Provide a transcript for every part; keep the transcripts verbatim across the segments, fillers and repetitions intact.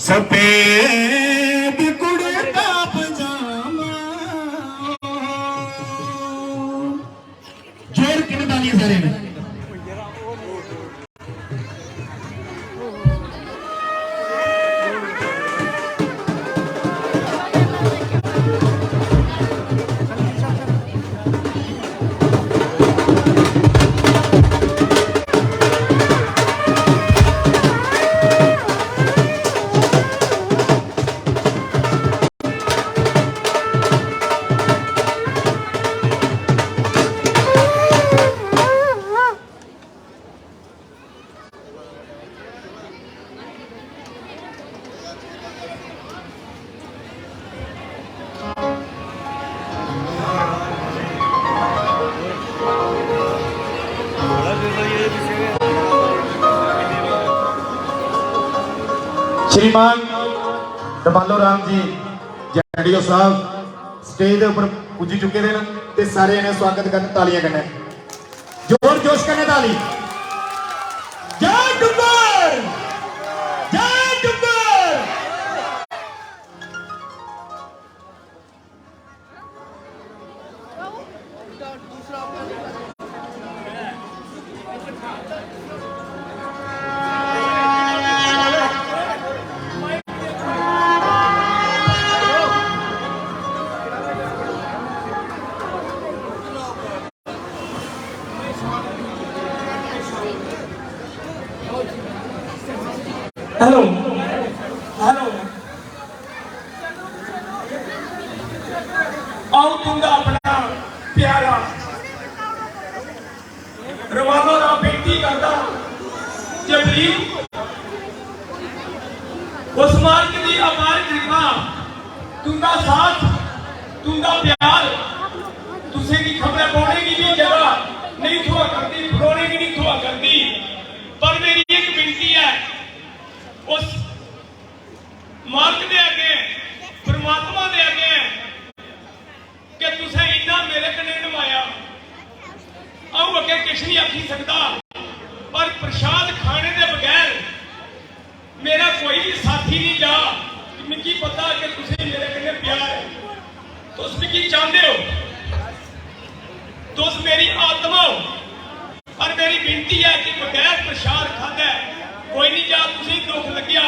सफेद कुर्ता पजामा। जोर किन्ने तालियां सारे ने। श्रीमान रमालो राम जी जैंडियो साहब स्टेज दे उप्पर पुज्जी चुके दे न ते सारे जने स्वागत करन तालियां कन्नै। जोर जोश कन्नै ताली। जय डुग्गर, जय डुग्गर। Hello, hello. अ'ऊं तुं'दा अपना प्यारा रमालो राम बेनती करदा जे प्लीज उस मालक दी अपार कृपा, तुं'दा साथ, तुं'दा प्यार, तुसें गी खबरै बौह्ने गी बी जगह नेईं थ्होआ करदी, खड़ोने गी नेईं थ्होआ करदी। पर मेरी इक विनती ऐ उस मालक दे अग्गें, परमात्मा दे अग्गें कि तुसें इन्ना मेरे कन्नै नभाया, अ'ऊं अग्गें किश निं आखी सकदा, पर प्रसाद खाने दे बगैर मेरा कोई बी साथी निं जा। मिगी पता कि तुसें मेरे कन्नै प्यार ऐ, तुस मिगी चांह्दे ओ, तुस मेरी आत्मा ओ। पर मेरी विनती ऐ कि बगैर प्रसाद खाद्धे कोई निं जा। तुसें दुख लग्गेआ,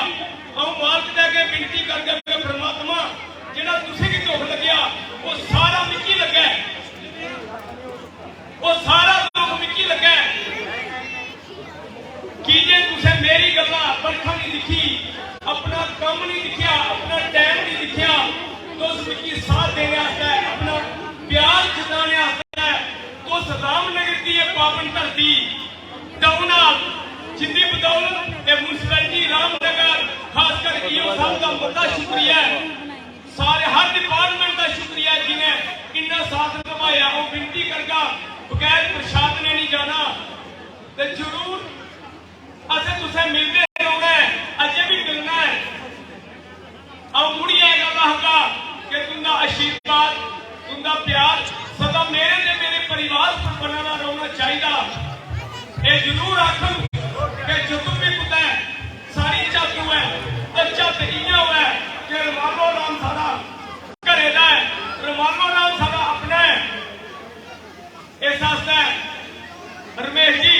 अ'ऊं मालक दे अग्गें विनती करगा कि परमात्मा, जेह्ड़ा तुसें गी दुख लग्गेआ, ओह् सारा मिगी लग्गै, ओह् सारा दुख मिगी लग्गै। की जे तुसें मेरी गल्ला बरखा निं दिक्खी, अपना कम्म निं दिक्खेआ, अपना टैम निं दिक्खेआ, तुस मिगी साथ देने आस्तै, अपना प्यार जताने आस्तै तुस रामनगर दी एह् पावन धरती, टाउन हाल, जिंदी बदौलत एह् म्युनिसिपैलिटी रामनगर, खासकर ईओ साहब दा मता शुक्रिया ऐ। सारे हर डिपार्टमेंट दा शुक्रिया ऐ जि'नें इन्ना साथ नभाया। अ'ऊं विनती करगा, बगैर प्रसाद ने निं जाना। ते जरूर असें तुसें मिलदे रौह्ना ऐ, अजें बी मिलना ऐ। अ'ऊं मुड़ियै एह् गल्ल आखगा कि तुं'दा आशीर्वाद, तुं'दा प्यार सदा मेरे ते मेरे परिवार पर बने दा रौह्ना चाहिदा। एह् जरूर आखङ कि जदूं बी कुतै साढ़ी झत्त होऐ, ते झत्त इ'यां होऐ कि रमालो राम साढ़ा घरै दा ऐ, रमालो राम साढ़ा अपना ऐ। इस आस्तै रमेश जी,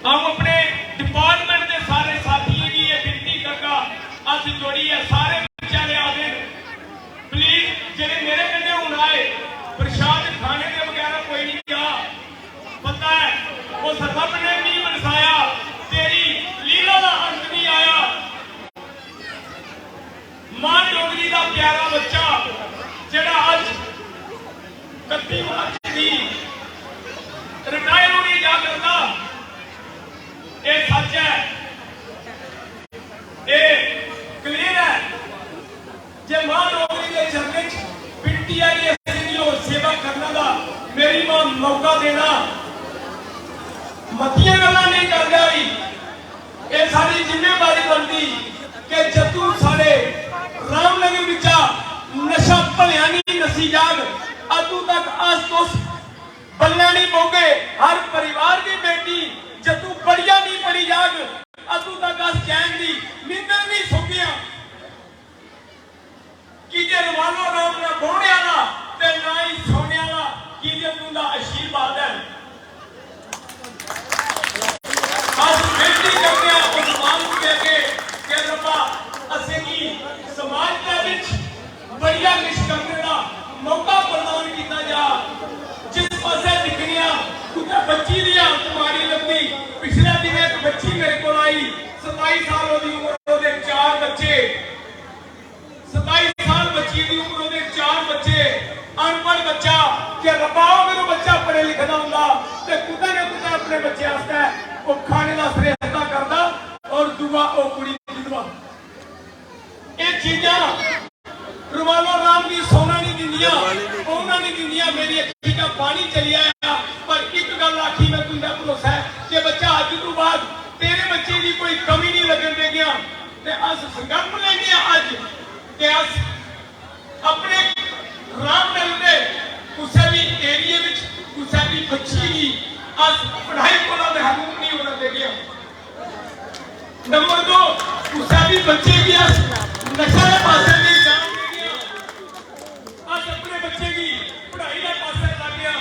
अ'ऊं अपने डिपार्टमेंट दे सारे साथियें गी एह् विनती करगा, हत्थ जोड़ियै सारे बेचारे आखदे न, प्लीज जेह्ड़े मेरे कन्नै हून आए, प्रसाद खाने दे बगैरा कोई निं जा। पता ऐ, उस रब ने मी बरसाया, तेरी लीला दा अंत निं आया। मां डोगरी दा प्यारा बच्चा जेह्ड़ा अज्ज कत्ती मार्च दी रिटायर होने जा करदा, एह् सच्च ऐ, एह् क्लियर ऐ जे मां डोगरी दे चरणें च बिनती ऐ कि असेंगी होर सेवा करने दा मेरी मां मौका देना। मतियां गल्लां नेईं करदा होई एह् साढ़ी जिम्मेवारी बनदी कि जदूं साढ़े रामनगर बिच्चा नशा भलेआं निं नस्सी जाग, अदूं तक अस तुस बल्लें निं बौह्गे। हर परिवार दी बेटी जदूं पढ़िया निं पढ़ी जाग, बच्चे आस्तै ओह् खाने दा सरिस्ता करदा और दूआ ओह् कुड़ी विधवा। एह् चीजां रुमालो राम गी सोना नहीं दिंदियां, औना नहीं दिंदियां। मेरी अक्खी दा पानी चली आया, पर इक गल्ल आखी मैं तुं'दा भरोसा ऐ कि बच्चा अज्ज तू बाद तेरे बच्चे दी कोई कमी नहीं लगन देगियां। ते अस संकल्प लेने आं अज्ज कि अस अपने रामनगर दे कुसै भी एरिया विच कुसै भी बच्ची गी अस पढ़ाई कोला महरूम नहीं होना देगे। नंबर दो, कुसै भी बच्चे गी अस नशे दे पासै नहीं जान देगे। अस अपने बच्चे गी पढ़ाई दे पासै लागे,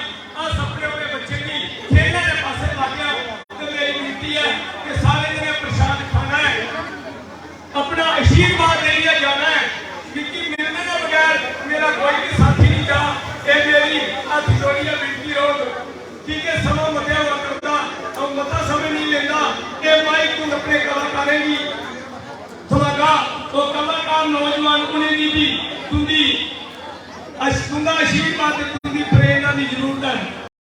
अस अपने अपने बच्चे गी खेलने दे पासै लागे। ते मेरी विनती ऐ कि सारे जने प्रसाद खाना है, अपना आशीर्वाद लेइयै जाना है। मिगी मिलने दे बगैर मेरा कोई भी साथी नहीं जा। एह् मेरी हत्थ जोड़ियै विनती रौह्ग, की के समां मतेआ होआ करदा, अ'ऊं मता समें नहीं लेंदा। एह् माइक तुं'द अपने कलाकारें गी थमागा, ओह् कलाकार नौजवान उ'नेंगी भी तुं'दी अश-, तुं'दा आशीर्वाद ते तुं'दी प्रेरणा दी जरूरत ऐ।